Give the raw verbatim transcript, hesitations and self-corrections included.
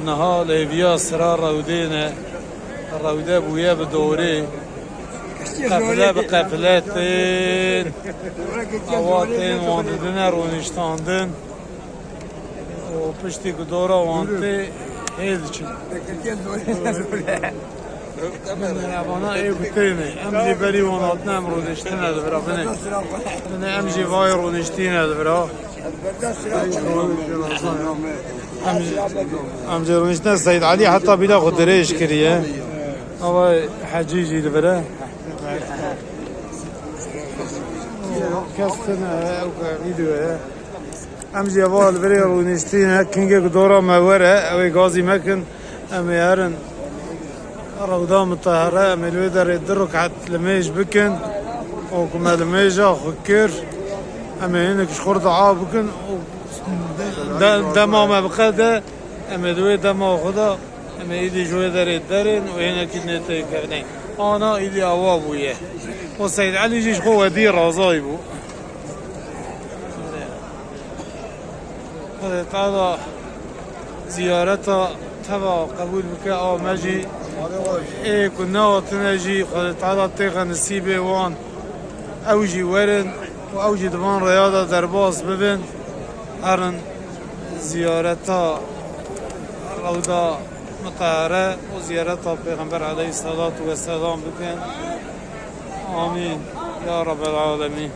Niha lêviya sira rewdê ne. Rewde bûye bi dorê. Qefile bi qefile tên. Awa tên wan didine roniştandin. Û piştî ku dora wan tê hê diçin. Min evana ê ku têne. Em jî berî wan hatine em roniştine li vira. Binê. Binê em jî vayê roniştîne li vira. Em jî, em jî roniştine Seyd Elî heta bîra xwe dirêj kiriye. Ava Hecî jî li vira. Kes tune ew ke vîdeo ye. Em jî eva li virê rûniştî ne, kingê ku dora me were, ew ê gazî mekin, em ê herin. Rewda Mutehre, em ê li wê derê du rekat limêj bikin. Û ku me limêja xwe kir, em ê hinek ji xwe re dua bikin. Û de-, dema me biqede, em ê di wê dema xwe de, em ê îdî ji wê derê derên û hinekî nê têkevnê. Ana îdî awa bûye. Û Seyd Elî jî ji xwe wedî razayî bû. Xwedê Teala ziyareta teva qebûl bike, a me jî ê ku nehatine jî Xwedê Teala têxe nisîbê wan, ew jî werin û ew jî di van rêya de derbas bibin, herin ziyareta Rewda Mutehre û ziyareta Pêxember aleyhisselatu vesselam bikin. Amîn. Ya Rabbel Alemîn.